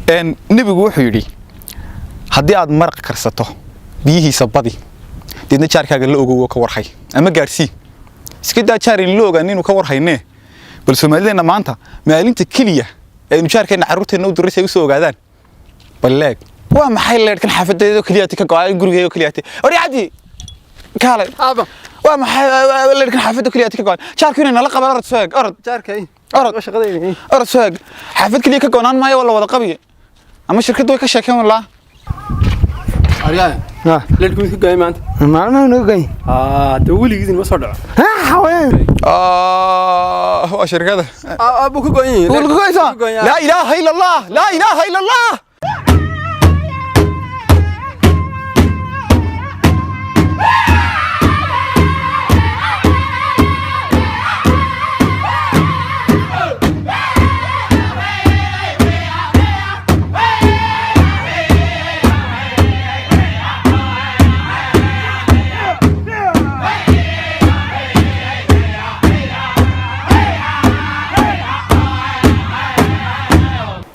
Nebigu wuxuu yidhi haddii aad maraq karsato biyihiisa badi, deedna jaarkaaga la ogow oo ka warhay ama gaadhsii. Iska daa jaar in la ogaan inuu ka warhaynee, bal Soomaalideenna maanta maalinta keliya ee aynu jaarkeenna carruurteenna u diray si ay u soo ogaadaan bal leeg. Waa maxay leedhkan xaafadeedo keliyaati ka go'ay, gurigeedo keliyaati? Ori Cabdi, kaalay. Aaba. Waa maxay leedhkan xaafadda keliyaati ka go'an? Jaarku inay nala qabaan. Orod soo eeg, orod. Jaarkay. Orod. Waa shaqadayda. Orod soo eeg. Xaafad keliya ka go'naan maayo, waa la wada qabiye ama shirkaddu way ka sheekeen walaa. Aryaay. Leedhku mid ka go'ay maanta. Maalmaha naga goy. Dee weligiis ma soo dhaco. Xawayaan. Waa shirkada. Aabuu ka go'an yahay. Wuu ka go'aysaa. Ka go'an yahay. Laa ilaaha illa Allah, laa ilaaha illa Allah.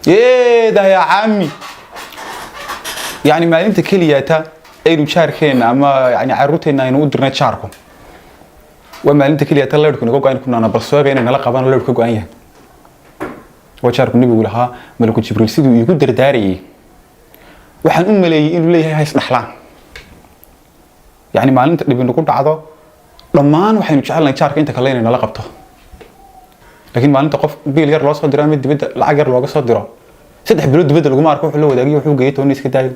Yeeda yaa caami, yani maalinta keliyata aynu jaarkeena ama yani carruurteena aynu u dirnay jaarku waa maalinta keliyata leerhku naga go'an ku naana, bal sooga inay nala qabaan leerhku ka go'an yahay. Waa jaarku nebigu lahaa malaku Jibriil siduu iigu dardaarayay, waxaan u maleeyay inuu leeyahay hays dhaxlaan. Yani maalinta dhibi nagu dhacdo dhammaan waxaynu jecelnahay jaarka inta kale inay nala qabto, laakiin maalinta qof biil yar loo soo diro ama dibadda lacag yar looga soo diro, 3 bilood dibadda laguma arko. Wuxuu la wadaagay, wuxuu geeyay toona iska daayo,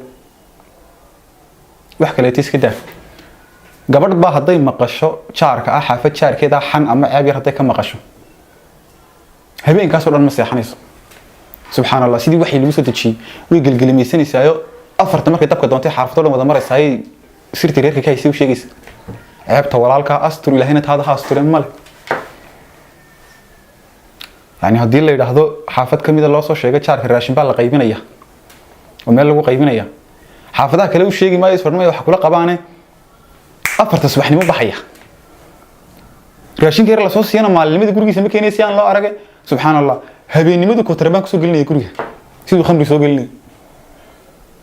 wax kaleeto iska daa. Gabadh baa hadday maqasho jaarka ah, xaafad jaarkeeda xan ama ceeb yar hadday ka maqasho, habeenkaasoo dhan ma seexanayso. Subxaan Allah, sidii waxay lagu soo dejiyey way gelgelimaysanaysaayoo afarta markay dabka doontay xaafadoo dhan wada maraysaayay sirtii reerka ka haysay u sheegaysa. Ceebta walaalkaa astur, Ilaahayna taada ha astureen male. Yani haddii la yidhaahdo xaafad ka mida loo soo sheegay jaarka raashin baa la qaybinaya oo meel lagu qaybinaya, xaafadaha kale u sheegi maayo, isfarmaya waxa kula qabaane 4ta subaxnimo baxaya. Raashinka yar lasoo siiyana maalinimada gurigiisa ma keenaya si aan loo arage. Subxaan Allah, habeennimadu kontrabaan kusoo gelinaya guriga siduu khamri soo gelinaya.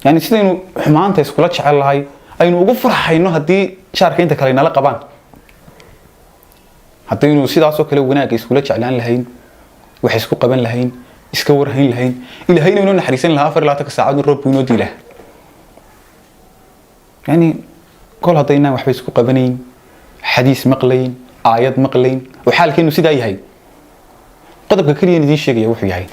Yani sidaynu xumaanta iskula jecel lahay aynu ugu farxayno haddii jaarka inta kale nala qabaan, haddaynu sidaasoo kale wanaagga iskula jeclaan lahayn, wax isku qaban lahayn, iska warhayn lahayn, Ilaahayna inoo naxariisan lahaa, 24ka saacadood roob buu inoo dii lahaa. Yani kol haddaynaan waxba isku qabanayn, xadiis maqlayn, aayad maqlayn oo xaalkeenu sidaa yahay, qodobka keliya idiin sheegaya wuxuu yahay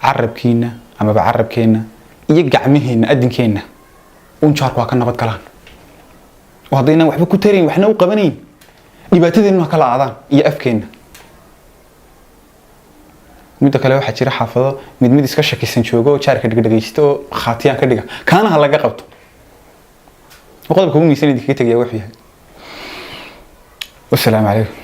carabkiina amaba carabkeenna iyo gacmaheenna adinkeenna un jaarku ha ka nabad galaan, oo haddaynaan waxba ku tarayn, waxna u qabanayn, dhibaatadeennu ha kala aadaan iyo afkeenna. Midda kale, waxaa jira xaafado mid mid iska shakisan joogo oo jaarka dhegdhegaysta oo khaatiyaan ka dhiga, kaana ha laga qabto. Qodobka ugu miisan idinkaga tegaya wuxuu yahay, wasalaamu calaykum.